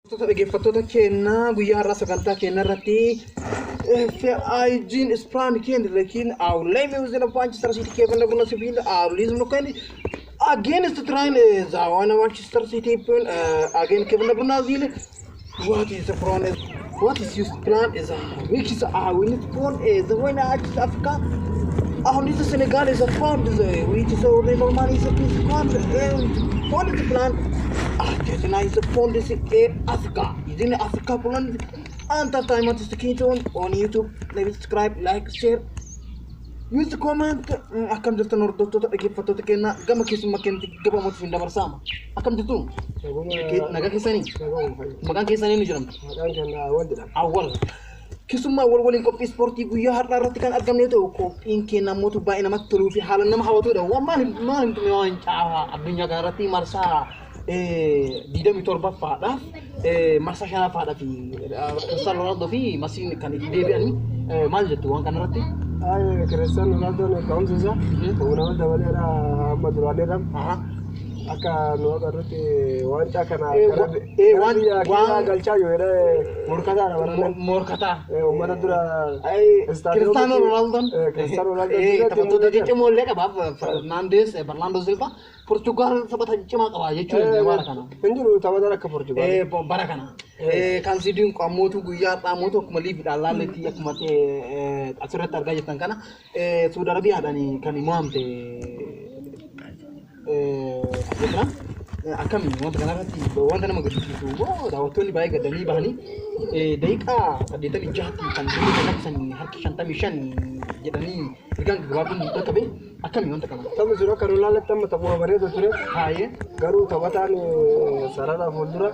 Dhaggeeffattoota keenya, guyyaa har'aa sagantaa keenya irratti FIG'n Spran Kenrikin our Museum of Manchester City Kevin De Bruyne Sevilla our Lisbon against trying the one Manchester City again Kevin De Bruyne. What is the plan? What is your plan is which is we need phone is the winner Africa አሁን is Senegal is a fund which is a normal is a fund fund is plan. Argentina is a fund is Africa is in Africa plan. Entertainment is the kingdom on YouTube. Please subscribe, like, share, use comment. Akkam jirtan, hordoftoota, dhaggeeffattoota keenya? Gama keessummaa keenyatti gabaamatu hin dabarsaama. Akkam jirtu? Nagaa keessanii? Maqaan keessanii ni jedhamtu? Maqaan keenya Awwal jedhama. Awwal. Keessummaa wal waliin qophii ispoortii guyyaa har'aa irratti kan argamne yoo ta'u, qophiin keenya ammoo baay'ee namatti toluu fi haala nama hawwatudha. Waan maal maal hin tume, waan caafa addunyaa kanarratti marsaa 27ffaadhaaf, marsaa shanaffaadhaaf Kiristaanoo Roonaaldoo fi Masiin kan itti deebi'anii, maal jettu waan kanarratti? Ay, Kiristaanoo Roonaaldoo ka'umsi isaa humna dabaleera amma duraanirra. Akka nu agarrutti waancaa kana gara biyya keenyaa galchaa yoo jedhee morkataadha barana. Morkataa. Uummata dura. Kiristaanoo Roonaaldoo. Kiristaanoo Roonaaldoo. Taphattoota ciccimoo illee qaba. Fernandes, Bernardo Silva. Portugaal taphata cimaa qaba jechuudha bara kana. Hin jiru taphataan akka Portugaal. Bara kana. Kan si dinqu ammootu guyyaa har'aa ammootu akkuma liiviidhaan laalletti, akkuma asirratti argaa jirtan kana, Suudi Arabiyaadhaan kan mo'amte jira. Akkami wanta kanarratti? Wanta nama gaddisiisu immoo daawwattoonni baay'ee gaddanii bahanii, daqiiqaa 86tti kan dirree lakkisan, harki 55 jedhanii ergaan gabaabin qaqqabe. Akkami wanta kana? Taphni sun akka nu laalletti amma taphuma bareedu ture. Haayee. Garuu taphataan sarara fuuldura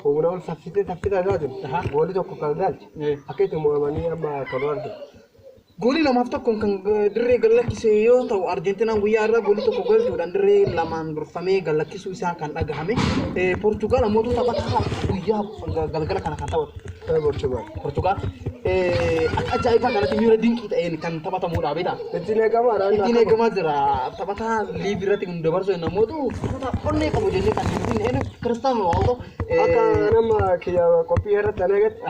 humna ol saffisee saffisa isaatiin goolii tokko kan galche akka itti mo'amanii amma kan nu arginu. Goolii 2-1n kan dirree gallakkise yoo ta'u, Arjentiinaan guyyaa irraa goolii tokko galchuudhaan dirree lamaan durfamee gallakkisuu isaa kan dhagahame. Poortugaal ammoo taphataa guyyaa galgala kana kan taphatu. Poortugaal. Poortugaal akka ajaa'ibaa kanatti miira dinqii ta'een kan taphatamudha, beektaa? Ittiin eegamaadha. Ittiin eegamaa jira. Taphataa liivii irratti kan dabarsu namoota taphataa onnee qabu jennee kan ittiin eenyu Kiristaanoo Roonaaldoo. Akka nama kiyya qophii irratti an eegatti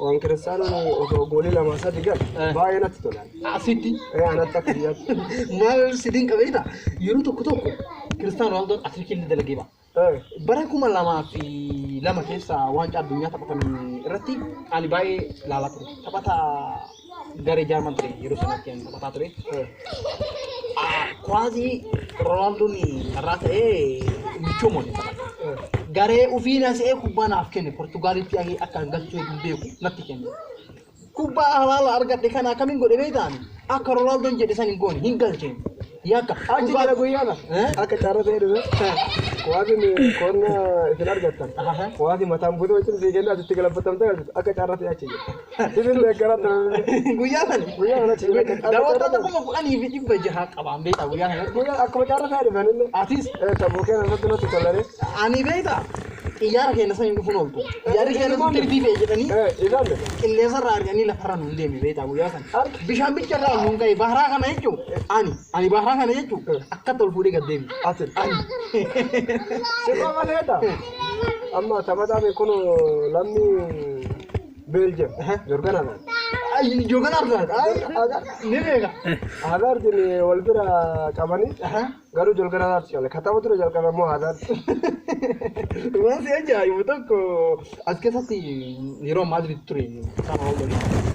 waan Kiristaanoon osoo goolii lama sadi gal baay'ee natti tola. Asitti. Anatti akka biyyaatti. Maal si dinqa beektaa? Yeroo tokko tokko Kiristaanoo Roonaaldoo Afrikiin dalagee ba'a. Bara 2002 keessa waancaa addunyaa taphatame irratti ani baay'ee ilaalaa ture. Taphataa garee Jaarman ture yeroo sanatti ani taphataa ture. Kwaazii Roonaaldoon carraa ta'ee michoomoon taphata. Garee ofii na se'ee kubbaa naaf kenne, Portugaalitti akka galchuu hin beeku natti kenne. Kubbaa halaala argadhe kana akkamiin godhe beektaan? Akka Roonaaldon jedhe san hin goone, hin galcheen. Yakka. Achi jira guyyaa kana. Akka carraa ta'e dhufe. Kuwaasiin koonna isin argattan. Kuwaasii mataan buutee wajjin sii kennaa asitti galafatamtee galchitu akka carraa ta'e achi jira. Isin deeggaraa ture. Guyyaa sana. Guyyaa kana achi jira. Daawwattoota 10,600 qabaan beektaa guyyaa kana. Guyyaa akkuma carraa ta'e dhufan illee. Atis. Taphuu keenya irratti natti tolanii. Ani beektaa, xiyyaara keenya san hin dhufuun ooltu. Xiyyaarri keenya sun tirbii fe'e jedhanii Isaan qilleensa irraa arganii lafarra nuun deeme, beektaa, guyyaa sana. Bishaan bicha irraa nuun ka'e baharaa kana jechuun, ani baharaa kana jechuun akka ol fuudhee gad deeme. Ati. Ani. Sirba maleedha. Amma taphataan kun lammii Beeljem. Jorgan Hazard. Jorgan Hazard. Ni beeka. Hazardin wal bira qabanii garuu Jorgan Hazard cale. Ka tapha ture jalqabe immoo Hazard. Waan si ajaa'ibu tokko, as keessatti yeroo Maadrid ture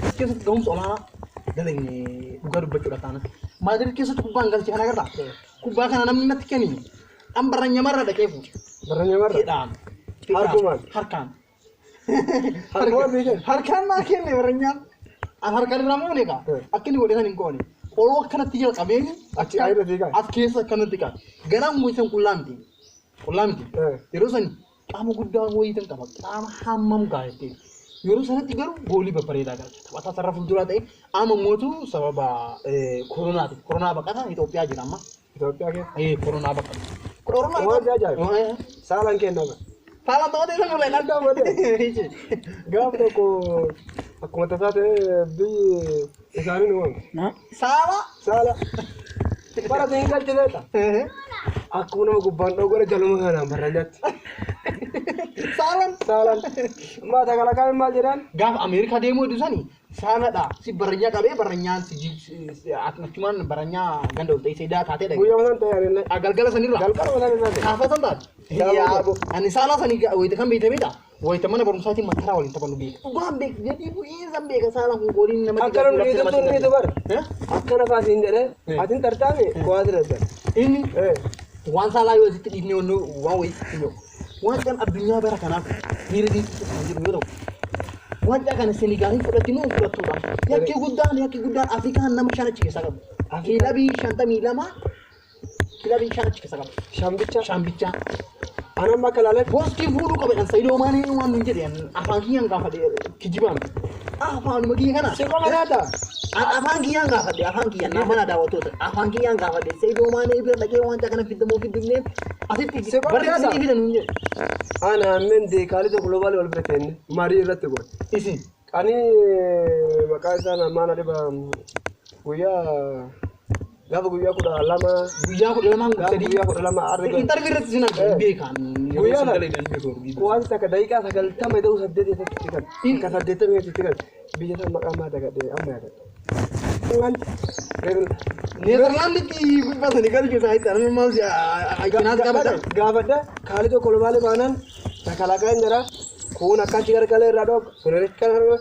as keessatti ga'umsa olaanaa dalagne, dhugaa dubbachuudha taana. Maadrid keessatti kubbaan galche kana agartaa? Kubbaa kana namni natti kenni. An barranyamarra dhaqee fuudhe. Barranyamarra. Hidhaan. Harkumaan. Harkaan. Harkumaan sii kenne. Harkaan naa kenne barranyaan. An harkaan irraa muune egaa. Akka inni godhe san hin goone. Oloo akkanatti jalqabee Achi ayirra sii kaa'e. as keessa akkanatti kaa'e. Garaan wayii san qullaa miti. Qullaa miti. Yeroo sani qaama guddaa wayiitan qaba. Qaama hammam gaa'ettee. Yeroo sanatti garuu goolii babbareedaa galche. Taphataa sarara fuulduraa ta'e amma mootu sababa koronaatiif. Koronaa baqata Itoophiyaa jira amma. Itoophiyaa keessa. Koronaa baqata. Koronaa. Waan si ajaa'ibu. Saalaan kennama. Saalaan taphatee isa mul'ata. Adda malee. Gaaf tokko akkuma tasaa ta'e biyyi isaanii nu waamte. Saala. Saala. Bara siin galchiteetta. Akkuma nama gubbaan dhoogore jaluma kanaan barranyaatti. Saalaan. Saalaan. Maa takalakaan maal jedhaan? Gaafa Ameerikaa deemuu hedduu sani saaladha. Si barranyaa qabee barranyaan si achumaan barranyaa ganda ol ta'e seedaa taatee dhage. Guyyaa san ta'e anillee. Galgala sanirra. Galgala san irraa ta'e. Gaafa san taate. Yaabo. Ani saalaa sanii wayita kan beekte beektaa? Wayita mana barumsaatiin mataraa waliin taphannu beeka. Dhugaan beek jedhii bu'iinsa beeka saalaan kun gooliin namatti Akkana nu dhiitu tun dhiitu bar. Akkana faasiin jedhee atiin tartaame kuwaasi daddan. Inni waan saalaa yoo asitti dhiifne waan wayii yoo. Wancaan addunyaa bara kanaaf miira diintuu kan jiru yoo ta'u. Wancaa kana Senegaaliin fudhatti moo fudhattuudha? Yakki guddaan Afrikaan nama 5 achi keessaa qabu. Kilabii 52 kilabii 5 achi keessaa qabu. Shambicha. Shambicha. Anam akka laaletti. Boostiin fuudhuu qaba jedhan Saidoo Maanee waan nuun jedhe afaan kiyyaan gaafadhe kijibaan. Afaanuma kiyya kana. Si qofa laata? Afaan kiyyaan gaafadhe afaan kiyyaan nama na daawwattoota afaan kiyyaan gaafadhe Saidoo Maanee bira dhaqee wancaa kana fiddamoo fiddifnee asitti Si qofa barri laata? isinii fidan nuun jedhe. Ana ammeen deekaalii tokko globaalii wal bira teenne marii irratti goone. Isin. Ani maqaa isaa namaan dhiba guyyaa gaafa guyyaa 12 Guyyaa 12 gaafa 3 guyyaa 12 arga. Intarvii irratti isin arginu beekan. Guyyaa Kuwaasi takka daqiiqaa 90 ta'uu 8 irratti kan ka 80 irratti kan biyya san maqaa maa dagadhe amma yaadadha. Neezerlaanditti baasanii galchuu isaa itti arginu maal kinaas qabata. Gaafadha kaalii tokko globaalii baanaan takalaakaan jira kun akkachi gargalee irraa dhoog sun irratti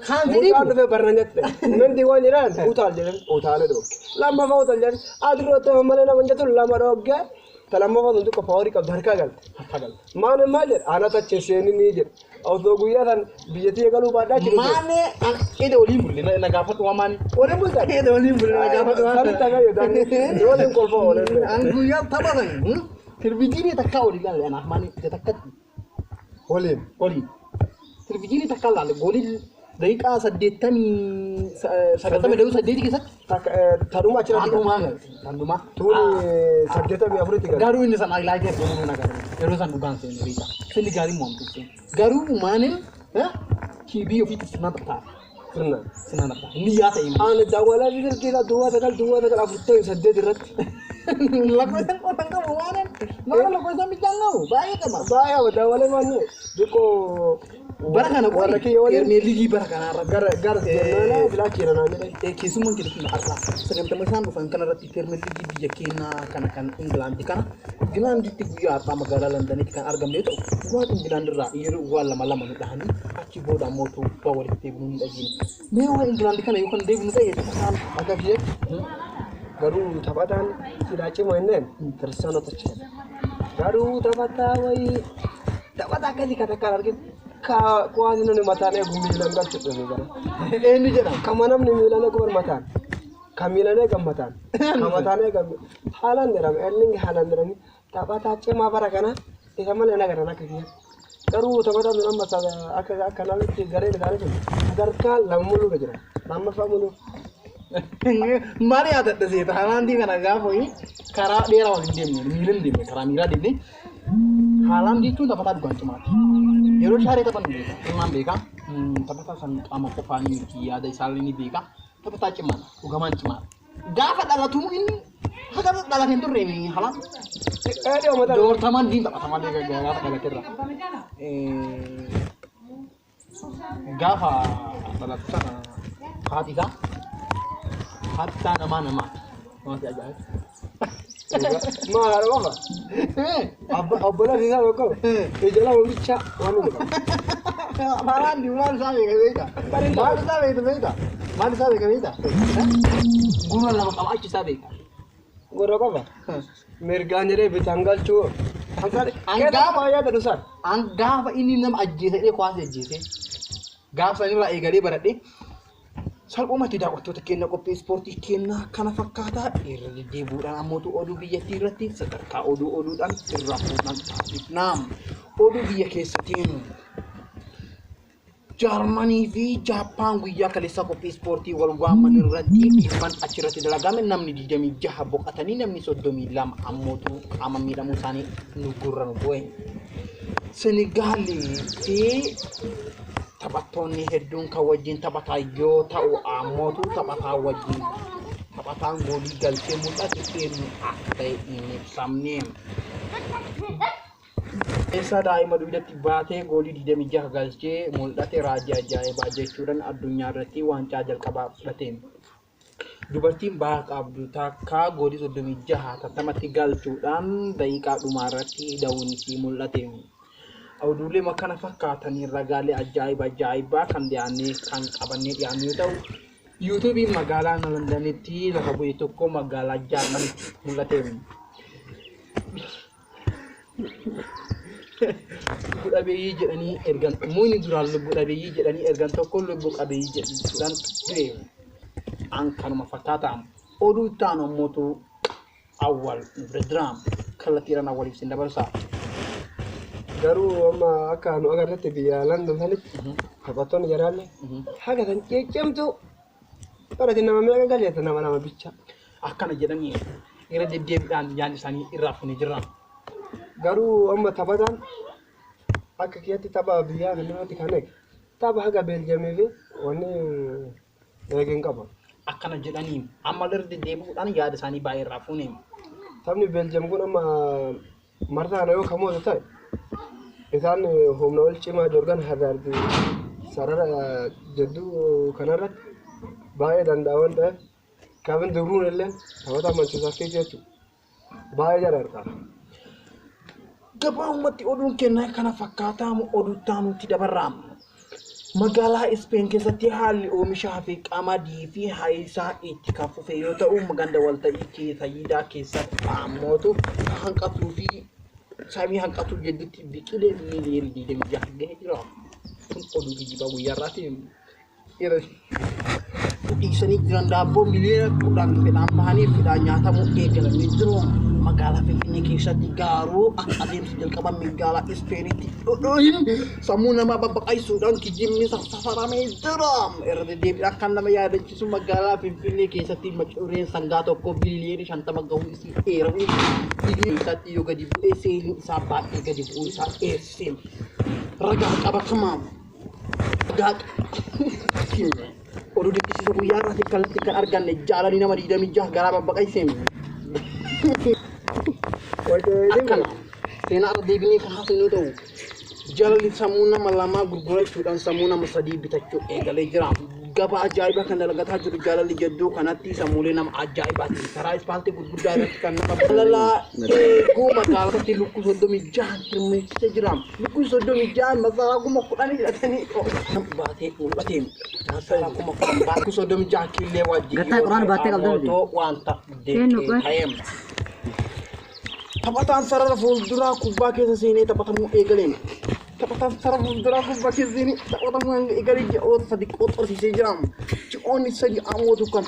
Kaan fedhii mucaan dhufee barnanyatti mendi waan jedhan utaal jedhan utaalee dhoogge lammaffaa utaal jedhan aduruu ta'e malee nama jettu lama dhoogge ta lammaffaa sun xiqqoo paawarii qabdu harkaa galte. Maan maal jedha ana tache seenii ni jedha osoo guyyaa san biyyattii galuu baadhaa jiru. Maanee ede waliin bulle na gaafadhu waan maani. Waliin bultan. Ede waliin bulle na gaafadhu waan. Samitti agayyoo daandii waliin kolfoo waliin. An guyyaa taphatan televizyiinii takkaa olii ilaalle anaaf maani ija takkatti Waliin. olii. Televizyiinii takkaa ilaalle goolii daqiiqaa 98 keessatti. Tadhuma achirratti. Tandhumaa galte tandhumaa. Tuuni 84tti galte. Garuu inni san laayitee argamu na galu yeroo san dhugaan seenu beeka. Sinni gaarii mo'amtu seenu. Garuu maanin kiibii ofiitti sirna taphataa. Sirna. Sirna taphataa. Inni yaa ta'e malee. Ani daawwalaa fi silkiidha 09 09 48 irratti. Lakkoofsa qotan qabu maanin maal lakkoofsa bichaan qabu baay'ee qaba. Baay'ee daawwalee maanni xiqqoo Bara kana warra kiyya waliin Premier League bara kanaa irra gara gara jennaana filaachiira naan jedhe. Keessummaan jedhu har'a sagantaa isaan dhufan kanarratti Premier League biyya keenyaa kana kan Ingilaandi kana Ingilaanditti guyyaa har'aa magaalaa Londanitti kan argamne yoo ta'u waan Ingilaand irraa yeroo waan lama lama nu dhahanii achi booda ammoo Itoophiyaa walitti deebinuu ni dhageenya. Mee waan Ingilaandi kana yookaan deebinu ta'e isaan Akka kiyyetti garuu taphataan silaa cimaa inneen Kiristaanoo tacha. Garuu taphataa wayii taphataa akkasii kan takkaan arginu kuwaasi namni mataan eegu miilaan galchu dhufe bara. Eenyu jedhama? Kama namni miilaan eegu bar mataan. Ka miilaan eegan mataan. Ka mataan eegan Haalaan jedhama. Erling Haalaan jedhama. Taphataa cimaa bara kana isa malee nagaran akka kiyyaatti. Garuu taphataan sun amma akka akka naamitti gareen isaanii sun sadarkaa lama muluudha jira. Lammaffaa muluu. Maal yaadadha seeta Haalaandii kana gaafa karaa dheeraa waliin deemne miilaan deemne karaa miilaa deemne Haalaandii jechuun taphataa dhugaan cimaati. Yeroo shaaree taphannu beeka. Ilmaan beeka. Taphataa san qaama qofaan miti yaada isaallee ni beeka. Taphataa cimaadha. Dhugamaan cimaadha. Gaafa dhalatu inni haga dhalate hin turre Haalaan. Dheedhee mataa. Doortamaan diin taphata malee gaafa dhalaterra. Gaafa dhalatu sana haati isaa haati isaa namaa namaati. Namatti ajaa'iba. Maal haadha qofa? Obboleessi isaa tokko ija lama bicha waan inni qabu. Haalaan maal isaa beeka beektaa? Maal isaa beekta beektaa? Maal isaa beeka beektaa? Gurra lama qabaachuu isaa beeka. Gurra qofa? Mirgaan jedhee bitaan galchuu. Gaafa yaada dhusaan. An gaafa inni nama ajjeese jedhee kuwaasii ajjeese. Gaafa sanirraa eegalee baradhee salphumatti daawwattoota keenya qophii ispoortii keenyaa kana fakkaataa irra deddeebi'uudhaan ammootu oduu biyyattii irratti sadarkaa oduu oduudhaan irraa fuudhaan taasifnaa. Oduu biyya keessattiin Jaarmanii fi Jaappaan guyyaa kaleessaa qophii ispoortii wal waaman irratti dhiibbaan achirratti dalagame namni 26 boqotanii namni 32 ammootu qaama miidhamuu isaanii nu gurra nu bu'e. Senegaalii fi taphattoonni hedduun kan wajjin taphataa yoo ta'u ammootu taphataa wajjin taphataan goolii galchee mul'ate eenyu akka ta'e hin ibsamne. Keessaa daa'ima dugdatti baatee goolii 26 galchee mul'ate raajii ajaa'ibaa jechuudhaan addunyaa irratti waancaa jalqabaa fudhate. Dubartiin baha qabdu takka goolii 36 tattamatti galchuudhaan daqiiqaa dhumaa irratti da'uun isii mul'ate. Oduulee kana fakkaatanii ragaalee ajaa'iba ajaa'ibaa kan dhiyaannee kan qabannee dhiyaannu yoo ta'u, yuutuubiin magaalaa Londanitti lafa bu'e tokko magaalaa Jaarmanitti mul'ate. Lubbu dhabeeyyii jedhanii ergan muuyni duraan lubbu dhabeeyyii jedhanii ergan tokko lubbu qabeeyyii jedhuudhaan du'e. An kanuma fakkaata. Oduu itti aanu ammootu awwal nu bira jira. Kallattiidhaan awwaliif sin dabarsa. Garuu amma akka nu agarretti biyya London sanitti taphattoonni jaraallee haga san ceccemtu barate nama meeqa galchete nama lama bicha. Akkana jedhanii irra deddeebiidhaan yaadni isaanii irraa fuunee jirra. Garuu amma taphataan akka kiyyatti tapha biyyaa kanarratti kan eege tapha haga Beeljamii fi wanni eegeen qaba. Akkana jedhanii amma irra deddeebi'uudhaan yaada isaanii baay'ee irraa fuune. Taphni Beeljam kun amma marsaa kana yoo kamootu ta'e isaan humna ol cimaa Jorgan Hazard sarara jidduu kanarratti baay'ee danda'a waan ta'eef Kevin De Bruyne illee taphataa Manchester City jechuudha. Baay'ee jara harkaa. Gabaabumatti oduun kennaa kana fakkaataa oduu taanutti dabarra. Magaalaa Ispeen keessatti haalli oomishaa fi qamadii fi haayisaa itti kan fufe yoo ta'u, ganda walta'ii Sayyidaa keessatti ammootu hanqatuu fi samii hanqatuu jidduutti biqilee miiliyoona 26 gahee jira. Kun oduu kijibaa guyyaa irraati. Dhiisanii jiran daabboo miliyoona 10 fedhaan bahanii fedhaan nyaatamuu eegalanii jiru. Magaalaa Finfinnee keessatti garuu akka adeemsa jalqaba magaalaa Ispeenitti dhodhohin sammuu namaa babbaqaysuudhaan kijibni sassafaramee jira. Irra deddeebiidhaan kan nama yaadachiisu magaalaa Finfinnee keessatti macureen sangaa tokko biliyoona 50 gahuu isii dheeramu keessatti yoo gadi bu'ee seeliin isaa baay'ee gadi bu'uu isaa dheessise. Ragaa qabatamaa. Ragaa oduu dinqisiisoo guyyaa irratti kallattii kan arganne jaalalli nama 26 garaa babbaqayse. Akkana seenaa irra deebinee kan haasofnu yoo ta'u jaalalli sammuu nama lamaa gurgurachuudhaan sammuu nama sadii bitachuu eegalee jira. Gabaa ajaa'ibaa kan dalagataa jiru jaalalli jidduu kanatti sammuulee nama ajaa'ibaati. Karaa ispaaltii gurguddaa irratti kan nama jaalalaa eeguu magaalatti lukkuu 36 hirmeessisee jira. Lukkuu 36 masaraa 10,000 hidhatanii baatee mul'ate. Masaraa 10,000 baatee 36 kiillee wajjin Gattaa Quraan baattee qabda miti? wanta Kennu deeqee qoy. ta'e. Taphataan sarara fuulduraa kubbaa keessa seenee taphatamuu eegaleen. Taphataan sarara fuulduraa kubbaa keessa seenee taphatamuu eegalee ji'oota sadi qoxorsiisee jira. Ji'oonni sadi ammoo kan